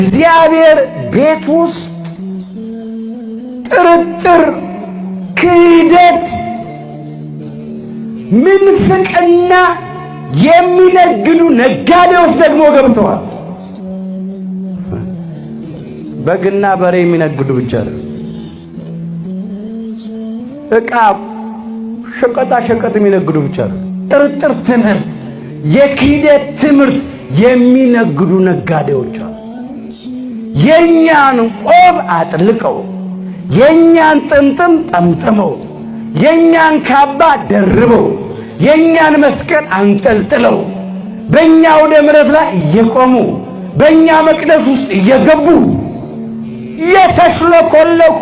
እግዚአብሔር ቤት ውስጥ ጥርጥር፣ ክህደት፣ ምንፍቅና የሚነግዱ ነጋዴዎች ደግሞ ገብተዋል። በግና በሬ የሚነግዱ ብቻ አይደለም፣ ዕቃ ሸቀጣ ሸቀጥ የሚነግዱ ብቻ አይደለም። ጥርጥር ትምህርት፣ የክህደት ትምህርት የሚነግዱ ነጋዴዎች አሉ። የኛን ቆብ አጥልቀው፣ የኛን ጥምጥም ጠምጥመው፣ የኛን ካባ ደርበው፣ የኛን መስቀል አንጠልጥለው በእኛ አውደ ምሕረት ላይ እየቆሙ በእኛ መቅደስ ውስጥ እየገቡ የተሽለኮለኩ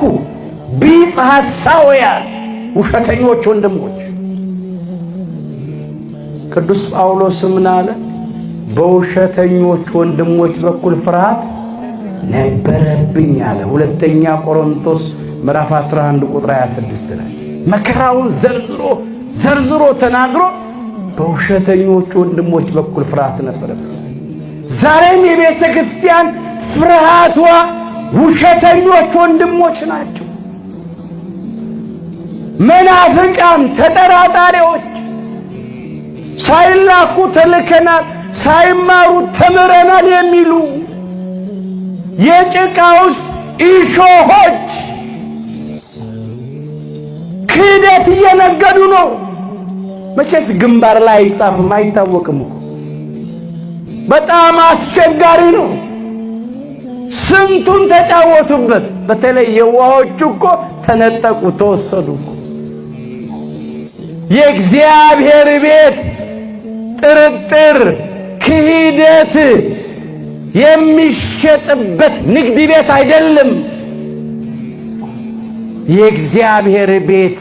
ቢጽ ሐሳውያን ውሸተኞች ወንድሞች። ቅዱስ ጳውሎስ ምን አለ? በውሸተኞች ወንድሞች በኩል ፍርሃት ነበረብኝ አለ። ሁለተኛ ቆሮንቶስ ምዕራፍ 11 ቁጥር 26 ላይ መከራውን ዘርዝሮ ዘርዝሮ ተናግሮ በውሸተኞች ወንድሞች በኩል ፍርሃት ነበረብኝ። ዛሬም የቤተ ክርስቲያን ፍርሃቷ ውሸተኞች ወንድሞች ናቸው። መናፍቃን፣ ተጠራጣሪዎች ሳይላኩ ተልከናል፣ ሳይማሩ ተምረናል የሚሉ የጭቃ ውስጥ እሾሆች ክህደት እየነገዱ ነው። መቼስ ግንባር ላይ አይጻፍም፣ አይታወቅም እኮ በጣም አስቸጋሪ ነው። ስንቱን ተጫወቱበት። በተለይ የዋሆቹ እኮ ተነጠቁ፣ ተወሰዱ እኮ። የእግዚአብሔር ቤት ጥርጥር፣ ክህደት የሚሸጥበት ንግድ ቤት አይደለም። የእግዚአብሔር ቤት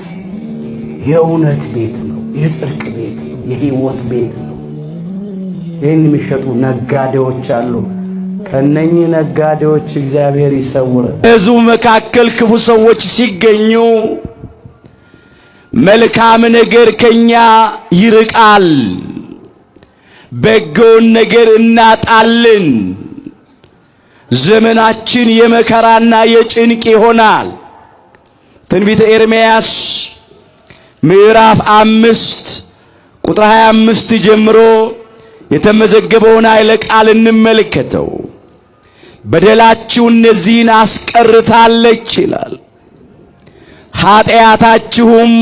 የእውነት ቤት ነው፣ የጽድቅ ቤት ነው፣ የሕይወት ቤት ነው። ይህን የሚሸጡ ነጋዴዎች አሉ። ከነኚህ ነጋዴዎች እግዚአብሔር ይሰውረን። በሕዝቡ መካከል ክፉ ሰዎች ሲገኙ መልካም ነገር ከኛ ይርቃል፣ በጎውን ነገር እናጣለን። ዘመናችን የመከራና የጭንቅ ይሆናል። ትንቢተ ኤርምያስ ምዕራፍ 5 ቁጥር 25 ጀምሮ የተመዘገበውን ኃይለ ቃል እንመልከተው። በደላችሁ እነዚህን አስቀርታለች ይላል፣ ኃጢአታችሁም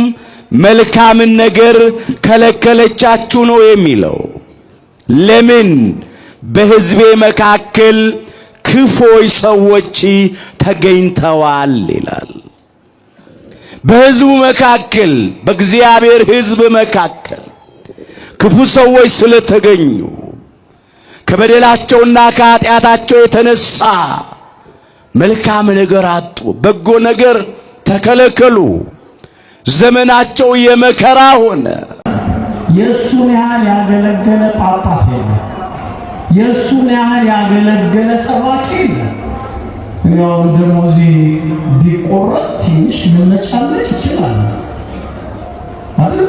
መልካምን ነገር ከለከለቻችሁ ነው የሚለው። ለምን? በሕዝቤ መካከል ክፎች ሰዎች ተገኝተዋል ይላል። በሕዝቡ መካከል፣ በእግዚአብሔር ሕዝብ መካከል ክፉ ሰዎች ስለተገኙ ከበደላቸውና ከኃጢአታቸው የተነሳ መልካም ነገር አጡ፣ በጎ ነገር ተከለከሉ። ዘመናቸው የመከራ ሆነ። የእሱን ያህል ያገለገለ ጳጳስ የለም። የእሱን ያህል ያገለገለ ሰባኪ የለም። ያው ደሞዜ ቢቆረጥ ትንሽ ልመጫመጭ ይችላል አይደል?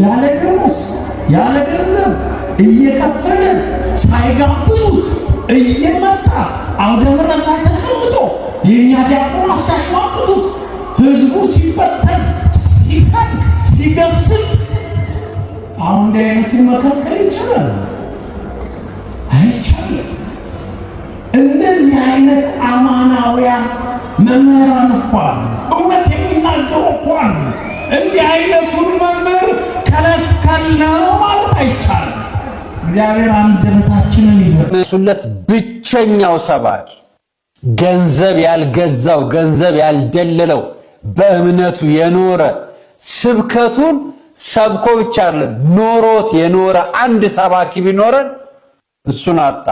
ያለ ደሞዝ ያለ ገንዘብ እየከፈለ ሳይጋብዙት እየመጣ አውደ ምሕረት ላይ ተቀምጦ የእኛ ዲያቆናት ሲያሽሟጥጡት ህዝቡ ሲበተን ሲሰግድ ሲገስጽ፣ አሁን እንዲህ አይነቱን መከልከል ይቻላል? አይቻልም። እንደዚህ አይነት አማናውያን መምህራን እኮ አሉ፣ እውነት የሚናገሩ እኮ አሉ። እንዲህ አይነቱን መምህር ከለከልነው ማለት አይቻልም። እግዚአብሔር አንደበታችንን ይዘ ሱለት ብቸኛው ሰባኪ፣ ገንዘብ ያልገዛው፣ ገንዘብ ያልደለለው፣ በእምነቱ የኖረ፣ ስብከቱን ሰብኮ ብቻ አይደለም ኖሮት የኖረ አንድ ሰባኪ ቢኖረን እሱን አጣ።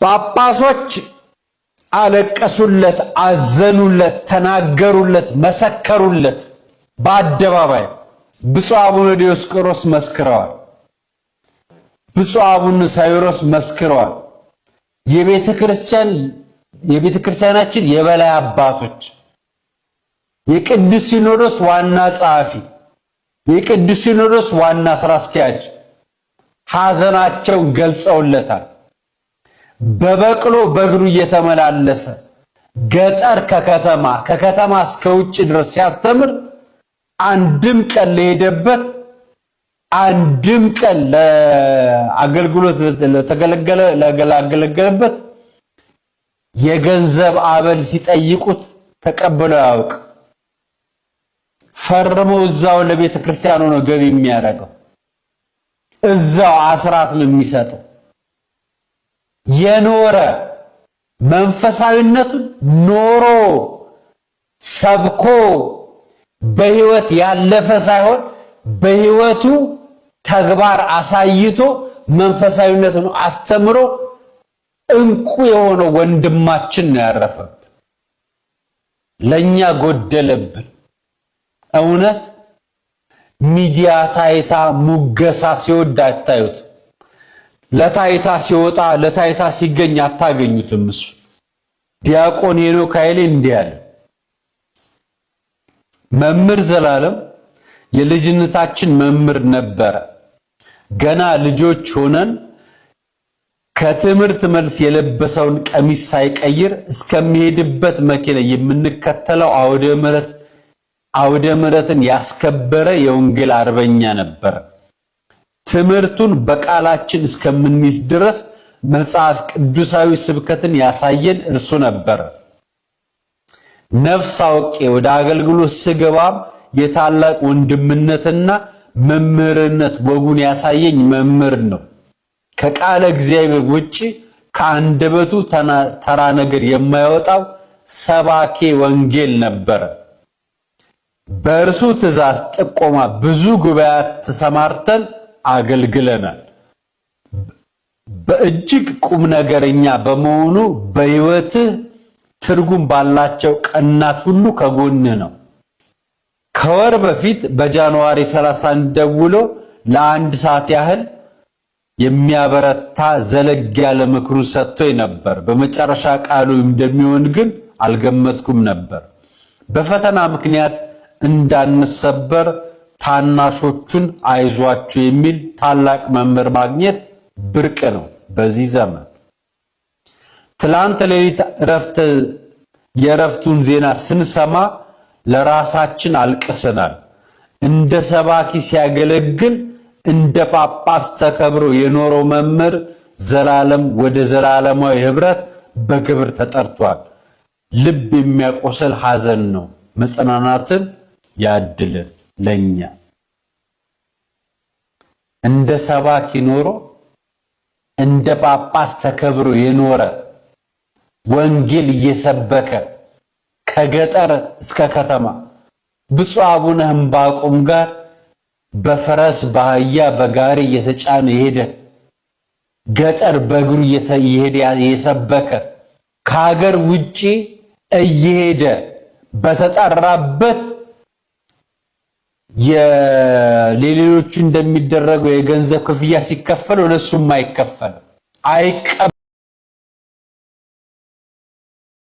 ጳጳሶች አለቀሱለት፣ አዘኑለት፣ ተናገሩለት፣ መሰከሩለት። በአደባባይ ብፁዕ አቡነ ዲዮስቆሮስ መስክረዋል። ብፁዕ አቡነ ሳዊሮስ መስክረዋል። የቤተ ክርስቲያናችን የበላይ አባቶች፣ የቅዱስ ሲኖዶስ ዋና ጸሐፊ፣ የቅዱስ ሲኖዶስ ዋና ስራ አስኪያጅ ሐዘናቸውን ገልጸውለታል። በበቅሎ በእግሩ እየተመላለሰ ገጠር ከከተማ፣ ከከተማ እስከ ውጭ ድረስ ሲያስተምር አንድም ቀን ለሄደበት፣ አንድም ቀን ለአገልግሎት ለተገለገለ ለገላገለገለበት የገንዘብ አበል ሲጠይቁት ተቀብሎ አያውቅ። ፈርሞ እዛው ለቤተ ክርስቲያኑ ነው ገቢ የሚያደርገው። እዛው አስራት ነው የሚሰጠው። የኖረ መንፈሳዊነቱን ኖሮ ሰብኮ በህይወት ያለፈ ሳይሆን በህይወቱ ተግባር አሳይቶ መንፈሳዊነቱን አስተምሮ እንቁ የሆነው ወንድማችን ነው ያረፈብን። ለኛ ጎደለብን። እውነት ሚዲያ ታይታ ሙገሳ ሲወድ አታዩት። ለታይታ ሲወጣ፣ ለታይታ ሲገኝ አታገኙትም። እሱ ዲያቆን ሄኖክ ኃይሌ እንዲህ አለ። መምህር ዘላለም የልጅነታችን መምህር ነበረ። ገና ልጆች ሆነን ከትምህርት መልስ የለበሰውን ቀሚስ ሳይቀይር እስከሚሄድበት መኪና የምንከተለው አውደ ምሕረት አውደ ምሕረትን ያስከበረ የወንጌል አርበኛ ነበር። ትምህርቱን በቃላችን እስከምንይዝ ድረስ መጽሐፍ ቅዱሳዊ ስብከትን ያሳየን እርሱ ነበር። ነፍስ አውቄ ወደ አገልግሎት ስገባም የታላቅ ወንድምነትና መምህርነት ወጉን ያሳየኝ መምህር ነው። ከቃለ እግዚአብሔር ውጪ ከአንደበቱ ተራ ነገር የማይወጣው ሰባኬ ወንጌል ነበረ። በእርሱ ትእዛዝ ጥቆማ ብዙ ጉባኤያት ተሰማርተን አገልግለናል። በእጅግ ቁም ነገረኛ በመሆኑ በሕይወትህ ትርጉም ባላቸው ቀናት ሁሉ ከጎንህ ነው። ከወር በፊት በ January 31 ደውሎ ለአንድ ሰዓት ያህል የሚያበረታ ዘለግ ያለ ምክሩን ሰጥቶኝ ነበር። በመጨረሻ ቃሉ እንደሚሆን ግን አልገመትኩም ነበር። በፈተና ምክንያት እንዳንሰበር ታናሾቹን አይዟችሁ የሚል ታላቅ መምህር ማግኘት ብርቅ ነው በዚህ ዘመን። ትላንት ሌሊት እረፍት የእረፍቱን ዜና ስንሰማ ለራሳችን አልቅሰናል። እንደ ሰባኪ ሲያገለግል እንደ ጳጳስ ተከብሮ የኖረው መምህር ዘላለም ወደ ዘላለማዊ ህብረት በክብር ተጠርቷል። ልብ የሚያቆስል ሐዘን ነው። መጽናናትን ያድልን ለኛ። እንደ ሰባኪ ኖሮ እንደ ጳጳስ ተከብሮ የኖረ፣ ወንጌል እየሰበከ ከገጠር እስከ ከተማ ብፁዕ አቡነ ዕንባቆም ጋር በፈረስ፣ በአህያ፣ በጋሪ እየተጫነ የሄደ፣ ገጠር በእግሩ እየሄደ የሰበከ፣ ከሀገር ውጪ እየሄደ በተጠራበት ለሌሎቹ እንደሚደረገው የገንዘብ ክፍያ ሲከፈል ለሱም አይከፈል አይቀበልም።